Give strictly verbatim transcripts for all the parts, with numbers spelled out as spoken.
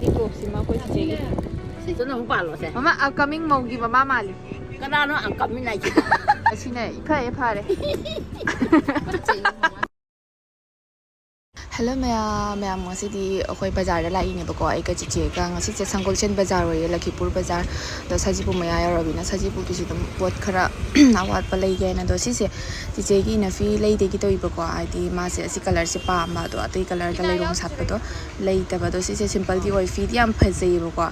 ꯁꯤ ꯇꯣꯞꯁꯤꯃ ꯑꯩꯈꯣꯏ ꯆꯤꯆꯦꯒꯤ꯫ ꯁꯤꯗꯨꯅ ꯑꯃꯨꯛ ꯄꯥꯜꯂꯣꯁꯦ꯫ ꯃꯃꯥ, ꯑꯞꯀꯃꯤꯡ ꯃꯧꯒꯤ ꯃꯃꯥ ꯃꯥꯜꯂꯤ꯫ ꯀꯅꯥꯅꯣ ꯑꯞꯀꯃꯤꯡ ꯍꯥꯏꯁꯦ? ꯑꯁꯤꯅꯦ, ꯐꯔꯦ, ꯐꯔꯦ꯫ ꯍꯦꯜꯂꯣ ꯃꯌꯥꯝ, ꯃꯌꯥꯝ ꯉꯁꯤꯗꯤ ꯑꯩꯈꯣꯏ ꯕꯖꯥꯔꯗ ꯂꯥꯛꯏꯅꯦꯕꯀꯣ, ꯑꯩꯒ ꯆꯤꯆꯦꯒ꯫ ꯉꯁꯤꯁꯦ ꯁꯪꯒꯣꯜꯁꯦꯟ ꯕꯖꯥꯔ ꯑꯣꯏꯌꯦ, ꯂꯈꯤꯄꯨꯔ ꯕꯖꯥꯔ꯫ ꯑꯗꯣ ꯁꯖꯤꯕꯨ ꯃꯌꯥ ꯌꯧꯔꯕꯅꯤꯅ ꯁꯖꯤꯕꯨꯒꯤꯁꯨ ꯑꯗꯨꯝ ꯄꯣꯠ ꯈꯔ ꯑꯋꯥꯠꯄ ꯂꯩꯒꯦ ꯍꯥꯏꯅ꯫ ꯑꯗꯣ ꯁꯤꯁꯦ ꯆꯤꯆꯦꯒꯤ ꯏꯅꯐꯤ ꯂꯩꯗꯒꯤ ꯇꯧꯏꯕꯀꯣ, ꯍꯥꯏꯗꯤ ꯃꯥꯁꯦ ꯑꯁꯤ ꯀꯂꯔꯁꯦ ꯄꯥꯝꯕ, ꯑꯗꯣ ꯑꯇꯩ ꯀꯂꯔꯗ ꯂꯩꯔꯣꯡ ꯁꯥꯠꯄꯗꯣ ꯂꯩꯇꯕ꯫ ꯑꯗꯣ ꯁꯤꯁꯦ ꯁꯤꯝꯄꯜꯗꯤ ꯑꯣꯏ, ꯐꯤꯗꯤ ꯌꯥꯝ ꯐꯖꯩꯌꯦꯕꯀꯣ꯫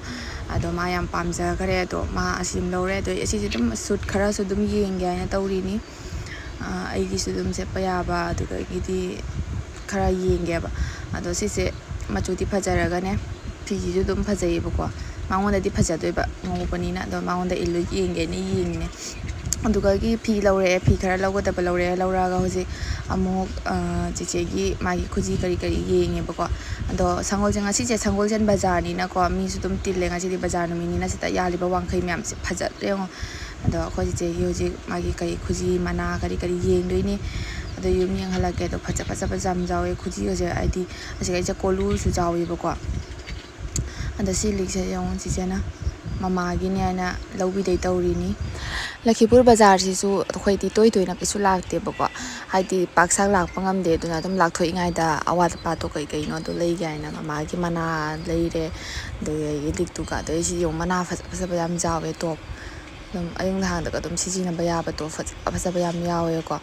ꯑꯗꯣ ꯃꯥ ꯌꯥꯝ ꯄꯥꯝꯖꯈ꯭ꯔꯦ꯫ ꯑꯗꯣ ꯃꯥ ꯑꯁꯤ ꯑꯃ ꯂꯧꯔꯦ꯫ ꯑꯗꯣ ꯑꯁꯤꯁꯦ ꯑꯗꯨꯝ ꯁꯨꯠ ꯈꯔꯁꯨ ꯑꯗꯨꯝ ꯌꯦꯡꯒꯦ ꯍꯥꯏꯅ ꯇꯧꯔꯤꯅꯤ꯫ ꯑꯩꯒꯤꯁꯨ ꯑꯗꯨꯝ ꯁꯦꯠꯄ ꯌꯥꯕ, ꯑꯗꯨꯗꯒꯤꯗꯤ ꯈꯔ ꯌꯦꯡꯒꯦꯕ꯫ ꯑꯗꯣ ꯁꯤꯁꯦ ꯃꯆꯨꯗꯤ ꯐꯖꯔꯒꯅꯦ, ꯐꯤꯁꯤꯁꯨ ꯑꯗꯨꯝ ꯐꯖꯩꯌꯦꯕꯀꯣ꯫ ꯃꯉꯣꯟꯗꯗꯤ ꯐꯖꯗꯣꯏꯕ, ꯉꯧꯕꯅꯤꯅ꯫ ꯑꯗꯣ ꯃꯉꯣꯟꯗ ꯏꯜꯂꯨ ꯌꯦꯡꯒꯦꯅ ꯌꯦꯡꯉꯤꯅꯦ꯫ ꯑꯗꯨꯒꯒꯤ ꯐꯤ ꯂꯧꯔꯛꯑꯦ, ꯐꯤ ꯈꯔ ꯂꯧꯒꯗꯕ ꯂꯧꯔꯛꯑꯦ꯫ ꯂꯧꯔꯛꯑꯒ ꯍꯧꯖꯤꯛ ꯑꯃꯨꯛ, ꯑ, ꯆꯤꯆꯦꯒꯤ ꯃꯥꯒꯤ ꯈꯨꯖꯤ ꯀꯔꯤ ꯀꯔꯤ ꯌꯦꯡꯉꯦꯕꯀꯣ꯫ ꯑꯗꯣ ꯁꯪꯒꯣꯜꯁꯦ, ꯉꯁꯤꯁꯦ ꯁꯪꯒꯣꯜꯁꯦꯟ ꯕꯖꯥꯔꯅꯤꯅꯀꯣ, ꯃꯤꯁꯨ ꯑꯗꯨꯝ ꯇꯤꯜꯂꯦ꯫ ꯉꯁꯤꯗꯤ ꯕꯖꯥꯔ ꯅꯨꯃꯤꯠꯅꯤꯅ ꯁꯤꯗ ꯌꯥꯜꯂꯤꯕ ꯋꯥꯡꯈꯩ ꯃꯌꯥꯝꯁꯦ ꯐꯖꯗ꯭ꯔꯥ ꯌꯦꯡꯉꯣ꯫ ꯑꯗꯣ ꯑꯩꯈꯣꯏ ꯆꯤꯆꯦꯒꯤ ꯍꯧꯖꯤꯛ ꯃꯥꯒꯤ ꯀꯔꯤ ꯈꯨꯖꯤ ꯃꯅꯥ ꯀꯔꯤ ꯀꯔꯤ ꯌꯦꯡꯗꯣꯏꯅꯤ꯫ ꯑꯗꯣ ꯌꯨꯝ ꯌꯦꯡꯍꯜꯂꯛꯀꯦ꯫ ꯑꯗꯣ ꯐꯖ ꯐꯖ ꯐꯖꯕ ꯌꯥꯝ ꯌꯥꯎꯋꯦ ꯈꯨꯖꯤꯒꯁꯦ, ꯍꯥꯏꯗꯤ ꯑꯁꯤꯒꯩꯁꯦ ꯀꯣꯂꯨꯁꯨ ꯌꯥꯎꯋꯦꯕꯀꯣ꯫ ꯑꯗꯣ ꯁꯤ ꯂꯤꯛꯁꯦ ꯌꯦꯡꯉꯣ, ꯆꯤꯆꯦꯅ ꯃꯃꯥꯒꯤꯅꯦ ꯍꯥꯏꯅ ꯂꯧꯕꯤꯗꯣꯏ ꯇꯧꯔꯤꯅꯤ꯫ ꯂꯈꯤꯄꯨꯔ ꯕꯖꯥꯔꯁꯤꯁꯨ ꯑꯩꯈꯣꯏꯗꯤ ꯇꯣꯏ ꯇꯣꯏꯅ ꯀꯩꯁꯨ ꯂꯥꯛꯇꯦꯕꯀꯣ, ꯍꯥꯏꯗꯤ ꯄꯥꯛ ꯁꯥꯛ ꯂꯥꯛꯄ ꯉꯝꯗꯦ꯫ ꯑꯗꯨꯅ ꯑꯗꯨꯝ ꯂꯥꯛꯊꯣꯛꯏꯉꯩꯗ ꯑꯋꯥꯠ ꯑꯄꯥꯗꯣ ꯀꯩ ꯀꯩꯅꯣ ꯑꯗꯨ ꯂꯩꯒꯦ ꯍꯥꯏꯅ ꯃꯃꯥꯒꯤ ꯃꯅꯥ ꯂꯩꯔꯦ, ꯑꯗꯒꯤ ꯂꯤꯛꯇꯨꯒ꯫ ꯑꯗꯩ ꯁꯤ ꯌꯦꯡꯉꯣ, ꯃꯅꯥ ꯐꯖ ꯐꯖꯕ ꯌꯥꯝ ꯌꯥꯎꯋꯦ, ꯇꯣꯞ꯫ ꯑꯗꯨꯝ ꯑꯌꯨꯛ ꯅꯍꯥꯟꯗꯒ ꯑꯗꯨꯝ ꯁꯤꯖꯤꯟꯅꯕ ꯌꯥꯕꯗꯣ ꯐꯖ ꯐꯖꯕ ꯌꯥꯝ ꯌꯥꯎꯋꯦꯀꯣ꯫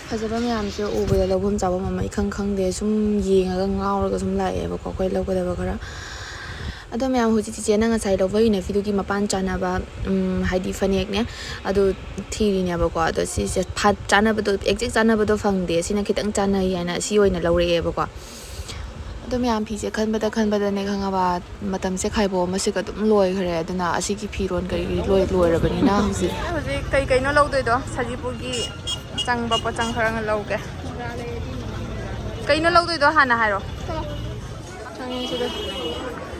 ꯐꯖꯕ ꯃꯌꯥꯝꯁꯦ ꯎꯕꯗ ꯂꯧꯐꯝ ꯆꯥꯐꯝ ꯑꯃ ꯏꯈꯪ ꯈꯪꯗꯦ꯫ ꯁꯨꯝ ꯌꯦꯡꯉꯒ ꯉꯥꯎꯔꯒ ꯁꯨꯝ ꯂꯥꯛꯑꯦꯕꯀꯣ ꯑꯩꯈꯣꯏ ꯂꯧꯒꯗꯕ ꯈꯔ꯫ ꯑꯗꯣ ꯃꯌꯥꯝ, ꯍꯧꯖꯤꯛ ꯆꯤꯆꯦꯅ ꯉꯁꯥꯏ ꯂꯧꯕ ꯏꯅꯐꯤꯗꯨꯒꯤ ꯃꯄꯥꯟ ꯆꯥꯟꯅꯕ, ꯎꯝ, ꯍꯥꯏꯗꯤ ꯐꯅꯦꯛꯅꯦ, ꯑꯗꯨ ꯊꯤꯔꯤꯅꯦꯕꯀꯣ꯫ ꯑꯗꯣ ꯁꯤꯁꯦ ꯐ-, ꯆꯥꯟꯅꯕꯗꯣ, ꯑꯦꯛꯖꯦꯛ ꯆꯥꯟꯅꯕꯗꯣ ꯐꯪꯗꯦ, ꯁꯤꯅ ꯈꯤꯇꯪ ꯆꯥꯟꯅꯩ ꯍꯥꯏꯅ ꯁꯤ ꯑꯣꯏꯅ ꯂꯧꯔꯛꯑꯦꯕꯀꯣ꯫ ꯑꯗꯣ ꯃꯌꯥꯝ, ꯐꯤꯁꯦ ꯈꯟꯕꯗ ꯈꯟꯕꯗꯅꯦ, ꯈꯪꯉꯕ, ꯃꯇꯝꯁꯦ ꯈꯥꯏꯕꯣꯛ ꯑꯃꯁꯤꯒ ꯑꯗꯨꯝ ꯂꯣꯏꯈ꯭ꯔꯦ꯫ ꯑꯗꯨꯅ ꯑꯁꯤꯒꯤ ꯐꯤꯔꯣꯟ ꯀꯔꯤ ꯀꯔꯤ ꯂꯣꯏ ꯂꯣꯏꯔꯕꯅꯤꯅ ꯍꯧꯖꯤꯛ꯫ ꯍꯧꯖꯤꯛ ꯀꯩ ꯀꯩꯅꯣ ꯂꯧꯗꯣꯏꯗꯣ? ꯁꯖꯤꯄꯨꯔꯒꯤ ꯆꯪꯕ ꯄꯣꯠꯆꯪ ꯈꯔ ꯂꯧꯒꯦ꯫ ꯀꯩꯅꯣ ꯂꯧꯗꯣꯏꯗꯣ ꯍꯥꯟꯅ ꯍꯥꯏꯔꯣ꯫ ꯅꯪꯁꯤꯗ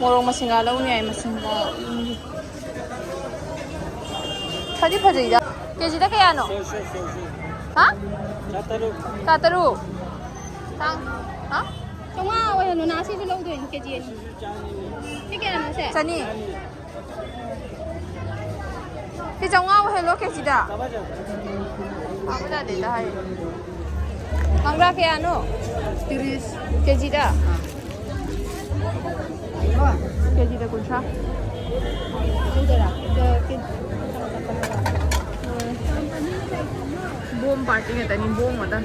ꯃꯣꯔꯣꯛ ꯃꯁꯤꯡꯒꯥ ꯂꯧꯅꯤ ꯍꯥꯏ, ꯃꯁꯤꯡꯒꯥ꯫ ꯎꯝ꯫ ꯐꯗꯤ ꯐꯖꯩꯗ꯫ ꯀꯦꯖꯤꯗ ꯀꯌꯥꯅꯣ? ꯍꯥ? ꯆꯥꯇꯔꯨꯛ꯫ ꯆꯥꯇꯔꯨꯛ? ꯇꯥꯡ-, ꯍꯥ? ꯆꯥꯝꯃꯉꯥ ꯑꯣꯏꯍꯜꯂꯣ, ꯅꯥ, ꯁꯤꯁꯨ ꯂꯧꯗꯣꯏꯅꯤ, ꯀꯦꯖꯤ ꯑꯅꯤ꯫ ꯁꯤ ꯀꯌꯥꯅꯣ ꯁꯦ? ꯆꯅꯤ꯫ ꯁꯤ ꯆꯥꯝꯃꯉꯥ ꯑꯣꯏꯍꯜꯂꯣ ꯀꯦꯖꯤꯗ꯫ ꯄꯥꯕ ꯌꯥꯗꯦꯗ ꯍꯥꯏ꯫ ꯃꯪꯒ꯭ꯔꯥ ꯀꯌꯥꯅꯣ? ꯇꯤꯔꯤꯁ꯫ ꯀꯦꯖꯤꯗ? ꯀꯦꯖꯤꯗ ꯀꯨꯟꯊ꯭ꯔꯥ꯫ ꯕꯣꯝ ꯄꯥꯔꯇꯤ ꯉꯥꯛꯇꯅꯤ, ꯕꯣꯝ ꯉꯥꯛꯇ꯫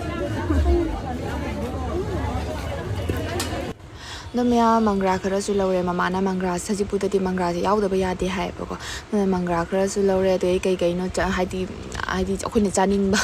ꯑꯗꯣ ꯃꯌꯥꯝ ꯃꯪꯒ꯭ꯔꯥ ꯈꯔꯁꯨ ꯂꯧꯔꯦ꯫ ꯃꯃꯥꯅ ꯃꯪꯒ꯭ꯔꯥ, ꯁꯖꯤꯛꯄꯨꯗꯗꯤ ꯃꯪꯒ꯭ꯔꯥꯁꯦ ꯌꯥꯎꯗꯕ ꯌꯥꯗꯦ ꯍꯥꯏꯌꯦꯕꯀꯣ꯫ ꯑꯗꯨꯅ ꯃꯪꯒ꯭ꯔꯥ ꯈꯔꯁꯨ ꯂꯧꯔꯦ꯫ ꯑꯗꯩ ꯀꯩ ꯀꯩꯅꯣ ꯆ-, ꯍꯥꯏꯗꯤ, ꯍꯥꯏꯗꯤ ꯑꯩꯈꯣꯏꯅ ꯆꯥꯅꯤꯡꯕ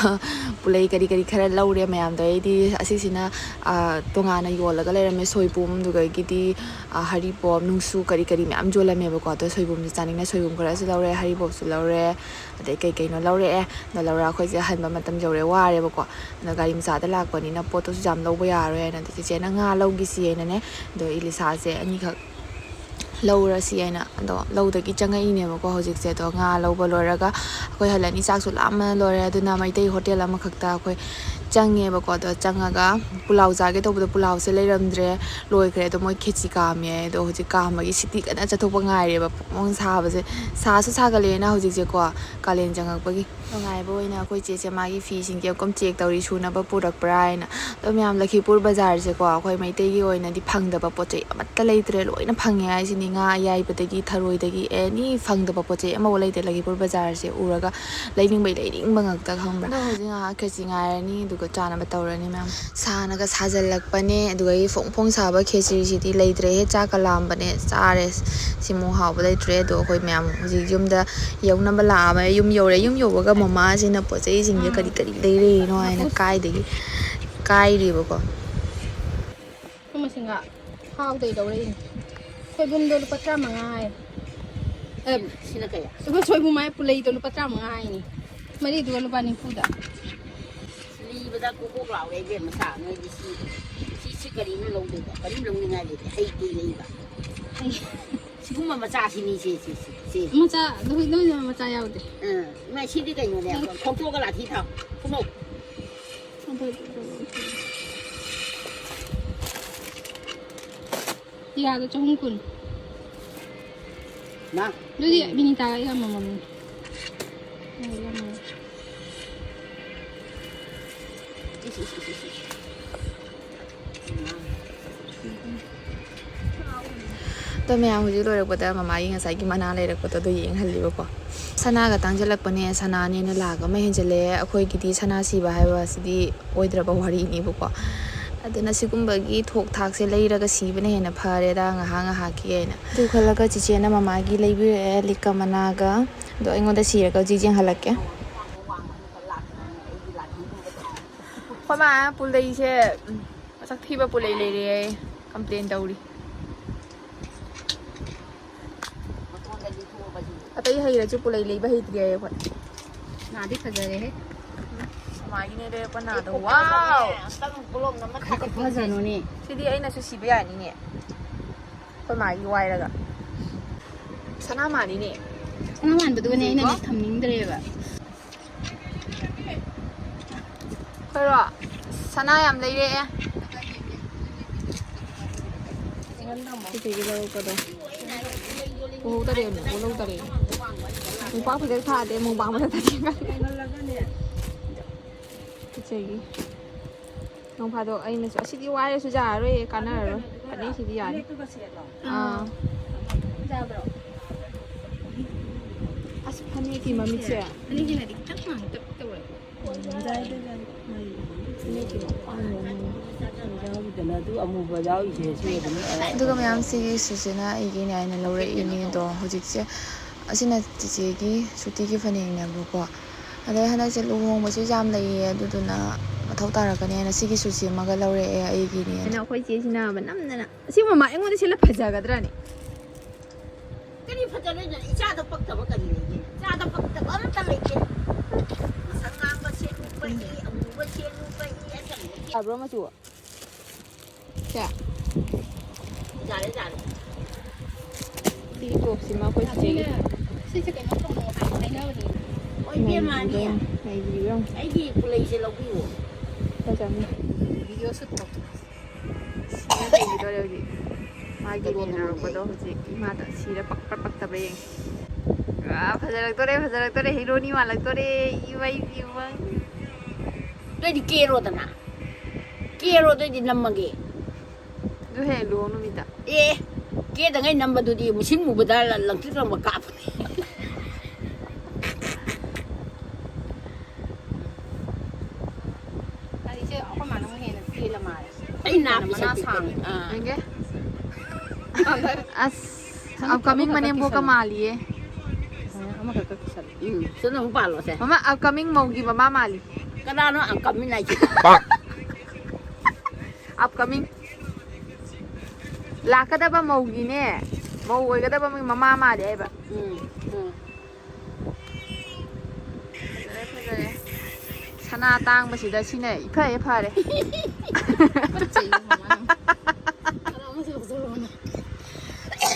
ꯄꯨꯂꯩ ꯀꯔꯤ ꯀꯔꯤ ꯈꯔ ꯂꯧꯔꯦ ꯃꯌꯥꯝꯗꯣ꯫ ꯑꯩꯗꯤ ꯑꯁꯤꯁꯤꯅ, ꯑ, ꯇꯣꯉꯥꯟꯅ ꯌꯣꯜꯂꯒ ꯂꯩꯔꯝꯃꯦ꯫ ꯁꯣꯏꯕꯨꯝ, ꯑꯗꯨꯗꯒꯤꯗꯤ, ꯑ, ꯍꯔꯤꯕꯣꯞ, ꯅꯨꯡꯁꯨ ꯀꯔꯤ ꯀꯔꯤ ꯃꯌꯥꯝ ꯌꯣꯜꯂꯝꯃꯦꯕꯀꯣ꯫ ꯑꯗꯣ ꯁꯣꯏꯕꯨꯝꯁꯦ ꯆꯥꯅꯤꯡꯅ ꯁꯣꯏꯕꯨꯝ ꯈꯔꯁꯨ ꯂꯧꯔꯦ, ꯍꯔꯤꯕꯣꯞꯁꯨ ꯂꯧꯔꯦ꯫ ꯑꯗꯩ ꯀꯩ ꯀꯩꯅꯣ ꯂꯧꯔꯛꯑꯦ꯫ ꯑꯗꯣ ꯂꯧꯔ ꯑꯩꯈꯣꯏꯁꯦ ꯍꯟꯕ ꯃꯇꯝ ꯌꯧꯔꯦ, ꯋꯥꯔꯦꯕꯀꯣ꯫ ꯑꯗꯣ ꯒꯥꯔꯤ ꯃꯆꯥꯗ ꯂꯥꯛꯄꯅꯤꯅ ꯄꯣꯠꯇꯨꯁꯨ ꯌꯥꯝ ꯂꯧꯕ ꯌꯥꯔꯣꯏ ꯍꯥꯏꯅ ꯑꯗꯣ ꯆꯤꯆꯦꯅ ꯉꯥ ꯂꯧꯈꯤꯁꯤ ꯍꯥꯏꯅꯅꯦ꯫ ꯑꯗꯣ ꯏꯂꯤꯁꯥꯁꯦ ꯑꯅꯤꯈꯛ ꯂꯧꯔꯁꯤ ꯍꯥꯏꯅ ꯑꯗꯣ ꯂꯧꯗꯒꯤ ꯆꯪꯉꯛꯏꯅꯦꯕꯀꯣ ꯍꯧꯖꯤꯛꯁꯦ꯫ ꯑꯗꯣ ꯉꯥ ꯂꯧꯕ ꯂꯣꯏꯔꯒ ꯑꯩꯈꯣꯏ ꯍꯜꯂꯅꯤ꯫ ꯆꯥꯛꯁꯨ ꯂꯥꯝꯃ ꯂꯣꯏꯔꯦ꯫ ꯑꯗꯨꯅ ꯃꯩꯇꯩ ꯍꯣꯇꯦꯜ ꯑꯃꯈꯛꯇ ꯑꯩꯈꯣꯏ ꯆꯪꯉꯦꯕꯀꯣ꯫ ꯑꯗꯣ ꯆꯪꯉꯒ ꯄꯨꯂꯥꯎ ꯆꯥꯒꯦ ꯇꯧꯕꯗꯣ ꯄꯨꯂꯥꯎꯁꯦ ꯂꯩꯔꯝꯗ꯭ꯔꯦ, ꯂꯣꯏꯈ꯭ꯔꯦ꯫ ꯑꯗꯣ ꯃꯣꯏ ꯈꯦꯆꯤ ꯀꯥꯝꯃꯦ ꯍꯥꯏ꯫ ꯑꯗꯣ ꯍꯧꯖꯤꯛ ꯀꯥꯝꯕꯒꯤ ꯁꯤꯇꯤ ꯀꯟꯅ ꯆꯠꯊꯣꯛꯄ ꯉꯥꯏꯔꯦꯕ꯫ ꯐꯣꯡ ꯐꯣꯡ ꯁꯥꯕꯁꯦ, ꯁꯥꯁꯨ ꯁꯥꯒꯠꯂꯛꯑꯦꯅ ꯍꯧꯖꯤꯛꯁꯦꯀꯣ, ꯀꯥꯂꯦꯟ ꯆꯪꯉꯛꯄꯒꯤ꯫ ꯅꯨꯡꯉꯥꯏꯕ ꯑꯣꯏꯅ ꯑꯩꯈꯣꯏ ꯆꯦꯁꯦ ꯃꯥꯒꯤ ꯐꯤꯁꯤꯡꯁꯦ ꯑꯃꯨꯛꯀ ꯆꯦꯛ ꯇꯧꯔꯤ, ꯁꯨꯅꯕ ꯄꯨꯔꯛꯄ꯭ꯔꯥ ꯍꯥꯏꯅ꯫ ꯑꯗꯣ ꯃꯌꯥꯝ, ꯂꯈꯤꯄꯨꯔ ꯕꯖꯥꯔꯁꯦꯀꯣ ꯑꯩꯈꯣꯏ ꯃꯩꯇꯩꯒꯤ ꯑꯣꯏꯅꯗꯤ ꯐꯪꯗꯕ ꯄꯣꯠ ꯆꯩ ꯑꯃꯠꯇ ꯂꯩꯇ꯭ꯔꯦ, ꯂꯣꯏꯅ ꯐꯪꯉꯦ ꯍꯥꯏꯁꯤꯅꯤ꯫ ꯉꯥ ꯑꯌꯥꯏꯕꯗꯒꯤ, ꯊꯔꯣꯏꯗꯒꯤ, ꯑꯦꯅꯤ ꯐꯪꯗꯕ ꯄꯣꯠ ꯆꯩ ꯑꯃꯐꯥꯎ ꯂꯩꯇꯦ꯫ ꯂꯈꯤꯄꯨꯔ ꯕꯖꯥꯔꯁꯦ ꯎꯔꯒ ꯂꯩꯅꯤꯡꯕꯩ ꯂꯩꯅꯤꯡꯕ ꯉꯥꯛꯇ, ꯈꯪꯕ꯭ꯔꯥ? ꯑꯗꯣ ꯍꯧꯖꯤꯛ ꯉꯥꯏꯍꯥꯛ ꯈꯦꯆꯤ ꯉꯥꯏꯔꯅꯤ, ꯑꯗꯨꯒ ꯆꯥꯅꯕ ꯇꯧꯔꯅꯤ ꯃꯌꯥꯝ꯫ ꯁꯥꯅꯒ ꯁꯥꯖꯜꯂꯛꯄꯅꯦ, ꯑꯗꯨꯒ ꯑꯩ ꯐꯣꯡ ꯐꯣꯡ ꯁꯥꯕ ꯈꯦꯆ꯭ꯔꯤꯁꯤꯗꯤ ꯂꯩꯇ꯭ꯔꯦꯍꯦ, ꯆꯥꯛꯀ ꯂꯥꯝꯕꯅꯦ꯫ ꯆꯥꯔꯦ, ꯁꯤꯃꯨꯛ ꯍꯥꯎꯕ ꯂꯩꯇ꯭ꯔꯦ꯫ ꯑꯗꯣ ꯑꯩꯈꯣꯏ ꯃꯌꯥꯝ ꯍꯧꯖꯤꯛ ꯌꯨꯝꯗ ꯌꯧꯅꯕ ꯂꯥꯛꯑꯕꯅꯦ꯫ ꯌꯨꯝ ꯌꯧꯔꯦ꯫ ꯌꯨꯝ ꯌꯧꯕꯒ ꯃꯃꯥꯁꯤꯅ ꯄꯣꯠ ꯆꯩꯁꯤꯡꯁꯦ ꯎꯝ꯫ ꯀꯔꯤ ꯀꯔꯤ ꯂꯩꯔꯛꯏꯅꯣ ꯍꯥꯏꯅ ꯀꯥꯏꯗꯒꯤ ꯀꯥꯏꯔꯤꯕꯀꯣ꯫ ꯁꯨꯝꯕꯁꯤꯡꯒ ꯍꯥꯎꯗꯩ ꯂꯧꯔꯛꯏꯅꯦ꯫ ꯁꯣꯏꯕꯨꯝꯗꯣ ꯂꯨꯄꯥ ꯇꯔꯥꯃꯉꯥ ꯍꯥꯏ꯫ ꯑꯦ, ꯁꯤꯅ ꯀꯌꯥ? ꯁꯣꯏꯕꯨꯝ ꯍꯥꯏ, ꯄꯨꯂꯩꯗꯣ ꯂꯨꯄꯥ ꯇꯔꯥꯃꯉꯥ ꯍꯥꯏꯅꯤ꯫ ꯃꯔꯤꯗꯨꯒ ꯂꯨꯄꯥ ꯅꯤꯐꯨꯗ꯫ ꯂꯤꯕꯗ ꯀꯣꯛ ꯀꯣꯛ ꯂꯥꯎꯋꯦ ꯏꯕꯦꯝꯃ, ꯁꯥ ꯅꯣꯏꯗꯤ ꯁꯤ, ꯁꯤ, ꯁꯤ ꯀꯔꯤꯅꯣ ꯂꯧꯗꯣꯏꯕ? ꯀꯔꯤꯝ ꯂꯧꯅꯤꯡꯉꯥꯏ ꯂꯩꯇꯦ꯫ ꯍꯩꯇꯦ ꯂꯩꯕ꯫ ꯁꯤꯒꯨꯝꯕ ꯃꯆꯥꯁꯤꯅꯤ ꯁꯦ, ꯁꯦ, ꯁꯦ, ꯁꯦ꯫ ꯃꯆꯥ, ꯅꯣꯏ, ꯅꯣꯏꯅ ꯃꯆꯥ ꯌꯥꯎꯗꯦ꯫ ꯑꯥ, ꯏꯃꯥ, ꯁꯤꯗꯤ ꯀꯩꯅꯣꯅꯦ, ꯈꯣꯛꯇꯣꯛꯑꯒ ꯂꯥꯊꯤ ꯊꯥꯎ꯫ ꯈꯨꯃꯧ꯫ ꯑꯗꯨ, ꯑꯗꯨ, ꯑꯗꯨ, ꯇꯤꯌꯥꯗꯣ ꯆꯍꯨꯝ ꯀꯨꯟ꯫ ꯃꯥ꯫ ꯑꯗꯨꯗꯤ ꯕꯤꯅꯤꯇꯥꯒ ꯑꯩꯒ ꯑꯃꯃꯝꯅꯤ꯫ ꯑꯩꯒ ꯑꯃꯃꯝ꯫ ꯏꯁ, ꯏꯁ, ꯏꯁ, ꯏꯁ, ꯏꯁ꯫ ꯑꯗꯣ ꯃꯌꯥꯝ, ꯍꯧꯖꯤꯛ ꯂꯣꯏꯔꯛꯄꯗ ꯃꯃꯥꯒꯤ ꯉꯁꯥꯏꯒꯤ ꯃꯅꯥ ꯂꯩꯔꯛꯄꯗꯣ ꯑꯗꯨ ꯌꯦꯡꯍꯜꯂꯤꯕꯀꯣ꯫ ꯁꯅꯥꯒ ꯇꯥꯡꯁꯤꯜꯂꯛꯄꯅꯦ, ꯁꯅꯥꯅꯦꯅ ꯂꯥꯛ ꯑꯃ ꯍꯦꯟꯖꯜꯂꯛꯑꯦ꯫ ꯑꯩꯈꯣꯏꯒꯤꯗꯤ ꯁꯅꯥ ꯁꯤꯕ ꯍꯥꯏꯕ ꯑꯁꯤꯗꯤ ꯑꯣꯏꯗ꯭ꯔꯕ ꯋꯥꯔꯤꯅꯦꯕꯀꯣ꯫ ꯑꯗꯨꯅ ꯁꯤꯒꯨꯝꯕꯒꯤ ꯊꯣꯛ ꯊꯥꯛꯁꯦ ꯂꯩꯔꯒ ꯁꯤꯕꯅ ꯍꯦꯟꯅ ꯐꯔꯦꯗ, ꯉꯥꯏꯍꯥꯛ ꯉꯥꯏꯍꯥꯛꯀꯤ ꯑꯣꯏꯅ꯫ ꯑꯗꯨ ꯈꯜꯂꯒ ꯆꯤꯆꯦꯅ ꯃꯃꯥꯒꯤ ꯂꯩꯕꯤꯔꯛꯑꯦ ꯂꯤꯛꯀ ꯃꯅꯥꯒ꯫ ꯑꯗꯣ ꯑꯩꯉꯣꯟꯗ ꯁꯤꯔꯒ ꯍꯧꯖꯤꯛ ꯌꯦꯡꯍꯜꯂꯛꯀꯦ꯫ ꯑꯩꯈꯣꯏ ꯃꯥ ꯄꯨꯂꯩꯁꯦ, ꯎꯝ, ꯃꯁꯛ ꯊꯤꯕ ꯄꯨꯂꯩ ꯂꯩꯔꯦ, complain ꯇꯧꯔꯤ꯫ ꯑꯇꯩ ꯍꯩꯔꯁꯨ ꯄꯨꯂꯩ ꯂꯩꯕ ꯍꯩꯇ꯭ꯔꯤ ꯍꯥꯏꯌꯦ ꯑꯩꯈꯣꯏ꯫ ꯉꯥꯗꯤ ꯐꯖꯔꯦꯍꯦ꯫ ꯃꯃꯥꯒꯤꯅꯦ ꯂꯩꯔꯛꯄ ꯅꯥꯗꯣ꯫ ꯋꯥꯎ! ꯀꯩ ꯈꯨꯐꯖꯅꯣꯅꯦ꯫ ꯁꯤꯗꯤ ꯑꯩꯅꯁꯨ ꯁꯤꯕ ꯌꯥꯅꯤꯅꯦ꯫ ꯑꯩꯈꯣꯏ ꯃꯥꯒꯤ ꯋꯥꯏꯔꯒ꯫ ꯁꯅꯥ ꯃꯥꯟꯅꯤꯅꯦ꯫ ꯁꯅꯥ ꯃꯥꯟꯕꯗꯨꯒꯅꯦ ꯑꯩꯅꯅꯦ ꯊꯝꯅꯤꯡꯗ꯭ꯔꯦꯕ꯫ ꯈꯣꯏꯔꯣ, ꯁꯅꯥ ꯌꯥꯝ ꯂꯩꯔꯛꯑꯦ꯫ ꯁꯤꯗꯒꯤ ꯂꯧꯔꯛꯄꯗꯣ꯫ ꯎꯍꯧꯗꯔꯦ, ꯎꯍꯧꯗꯔꯦ꯫ ꯃꯨꯛꯕꯥꯡ ꯐꯖꯅ ꯊꯥꯗꯦ, ꯃꯨꯛꯕꯥꯡ ꯐꯖꯅ ꯊꯥꯗꯦ꯫ ꯏꯆꯦꯒꯤ꯫ ꯅꯣꯡ ꯐꯥꯗꯣꯛ ꯑꯩꯅꯁꯨ, "ꯑꯁꯤꯗꯤ ꯋꯥꯏꯔꯁꯨ ꯌꯥꯔꯔꯣꯏꯌꯦ, ꯀꯥꯟꯅꯔꯔꯣꯏ꯫ ꯐꯅꯦꯛꯁꯤꯗꯤ ꯌꯥꯅꯤ꯫" ꯑꯥ꯫ ꯑꯁ, ꯐꯅꯦꯛꯀꯤ ꯃꯃꯤꯠꯁꯦ꯫ ꯐꯅꯦꯛꯁꯤꯅꯗꯤ ꯈꯤꯇꯪ ꯉꯥꯡꯇꯛ ꯇꯧꯋꯦ꯫ ꯑꯗꯨꯒ ꯃꯌꯥꯝꯁꯤꯒꯤ ꯁꯤꯁꯤꯅ ꯑꯩꯒꯤꯅꯦ ꯍꯥꯏꯅ ꯂꯧꯔꯛꯏꯅꯦ꯫ ꯑꯗꯣ ꯍꯧꯖꯤꯛꯁꯦ ꯑꯁꯤꯅ ꯆꯤꯆꯦꯒꯤ ꯁꯨꯇꯤꯒꯤ ꯐꯅꯦꯛꯅꯦꯕꯀꯣ꯫ ꯑꯗꯩ ꯍꯟꯗꯛꯁꯦ ꯂꯨꯍꯣꯡꯕꯁꯨ ꯌꯥꯝ ꯂꯩꯌꯦ, ꯑꯗꯨꯗꯨꯅ ꯃꯊꯧ ꯇꯥꯔꯛꯀꯅꯦꯅ ꯁꯤꯒꯤꯁꯨ ꯁꯦꯝꯃꯒ ꯂꯧꯔꯛꯑꯦ ꯑꯩꯒꯤꯅꯦꯅ꯫ ꯑꯩꯈꯣꯏ ꯆꯦꯁꯤꯅ ꯅꯝꯗꯅ, ꯑꯁꯤꯒꯨꯝꯕ ꯑꯃ ꯑꯩꯉꯣꯟꯗ ꯁꯤꯜꯂ ꯐꯖꯒꯗ꯭ꯔꯅꯦ? ꯀꯔꯤ ꯐꯖꯔꯣꯏꯗꯣꯏꯅꯣ? ꯏꯆꯥꯗ ꯄꯛꯇꯕ ꯀꯔꯤ ꯂꯩꯒꯦ? ꯏꯆꯥꯗ ꯄꯛꯇꯕ ꯑꯝꯇ ꯂꯩꯇꯦ꯫ ꯃꯁꯛ ꯉꯥꯡꯕ ꯁꯦꯠꯂꯨꯕ ꯏ, ꯑꯃꯨꯕ ꯁꯦꯠꯂꯨꯕ ꯏ, ꯑꯁꯪꯕ ꯁꯦꯠꯂꯨꯕ ꯌꯥꯕ꯭ꯔꯣ ꯃꯆꯨ? ꯁꯦ꯫ ꯌꯥꯔꯦ, ꯌꯥꯔꯦ꯫ ꯁꯤꯒꯤ ꯇꯣꯞꯁꯤꯃ ꯑꯩꯈꯣꯏ ꯆꯤꯆꯦꯒꯤ꯫ ꯁꯤꯁꯦ ꯀꯩꯅꯣ ꯇꯧꯅꯣ ꯍꯥꯏ-, ꯍꯥꯏꯅꯕꯅꯦ꯫ ꯍꯣꯏ, ꯏꯕꯦꯝꯃ, ꯑꯅꯤ꯫ ꯂꯩꯕꯤꯕ꯭ꯔꯣ? ꯑꯩꯒꯤ ꯈꯨꯂꯩꯁꯦ ꯂꯧꯕꯤꯌꯣ꯫ ꯐꯖꯕꯅꯤ꯫ ꯚꯤꯗꯤꯑꯣ ꯁꯨꯠ ꯇꯧ꯫ ꯁꯤꯅ ꯆꯦꯟꯈꯤꯗꯣꯔꯦ ꯍꯧꯖꯤꯛ꯫ ꯃꯥꯒꯤ ꯂꯣꯟꯅ ꯌꯦꯟꯅꯔꯛꯄꯗꯣ ꯍꯧꯖꯤꯛ ꯏꯃꯥꯗ ꯁꯤꯔ ꯄꯛꯄ꯭ꯔꯥ ꯄꯛꯇꯕ꯭ꯔꯥ ꯌꯦꯡꯉꯤ꯫ ꯑꯥ, ꯐꯖꯔꯛꯇꯣꯔꯦ, ꯐꯖꯔꯛꯇꯣꯔꯦ, ꯍꯤꯔꯣꯅꯤ ꯃꯥꯜꯂꯛꯇꯣꯔꯦ꯫ ꯏꯃꯩ, ꯏꯃꯩ꯫ ꯅꯣꯏꯗꯤ ꯀꯦꯔꯣꯗꯅ꯫ ꯀꯦꯔꯣ, ꯑꯗꯨꯑꯣꯏꯗꯤ ꯅꯝꯃꯒꯦ꯫ ꯑꯗꯨ ꯍꯦꯛ ꯂꯨꯍꯣꯡ ꯅꯨꯃꯤꯠꯇ꯫ ꯑꯦ, ꯀꯦꯗꯉꯩ ꯅꯝꯕꯗꯨꯗꯤ ꯃꯨꯁꯤꯟ ꯃꯨꯕꯗ ꯂꯪꯇ꯭ꯔꯤꯛ ꯂꯪꯕ ꯀꯥꯞꯄꯅꯦ꯫ ꯑꯩꯁꯦ ꯑꯩꯈꯣꯏ ꯃꯥꯅ ꯑꯃꯨꯛ ꯍꯦꯟꯅ ꯇꯦꯜꯂ ꯃꯥꯜꯂꯦ꯫ ꯑꯩ ꯅꯥ ꯃꯅꯥ ꯄꯤꯁꯛ ꯄꯤꯛꯄꯅꯦ꯫ ꯁꯥꯡꯉꯦ꯫ ꯑꯥ꯫ ꯌꯦꯡꯒꯦ꯫ ꯑꯁ, ꯑꯃꯈꯛ upcoming ꯑꯃꯈꯛ ꯃꯅꯦꯝꯕꯣꯛꯀ ꯀꯛꯄꯤꯁꯜꯂꯨ꯫ ꯃꯥꯜꯂꯤꯌꯦ꯫ ꯑꯥ, ꯑꯃꯈꯛ ꯀꯛꯄꯤꯁꯜꯂꯨ꯫ ꯎꯝ, ꯁꯤꯗ ꯑꯃꯨꯛ ꯄꯥꯜꯂꯣꯁꯦ꯫ ꯃꯃꯥ, upcoming ꯃꯧꯒꯤ ꯃꯃꯥ ꯃꯥꯜꯂꯤ꯫ ꯀꯅꯥꯅꯣ upcoming ꯍꯥꯏꯁꯦ? Upcoming꯫ ꯂꯥꯛꯀꯗꯕ ꯃꯧꯒꯤꯅꯦ, ꯃꯧ ꯑꯣꯏꯒꯗꯕ ꯃꯣꯏ ꯃꯃꯥ ꯃꯥꯜꯂꯦ ꯍꯥꯏꯕ꯫ ꯎꯝ, ꯎꯝ꯫ ꯐꯖꯔꯦ, ꯐꯖꯔꯦ꯫ ꯁꯅꯥ ꯇꯥꯡꯕꯁꯤꯗ ꯁꯤꯅ ꯏꯐ ꯍꯦꯛ ꯐꯔꯦ꯫ ꯇꯨꯀꯠꯆꯩꯌꯦ ꯃꯃꯥ ꯅꯪ꯫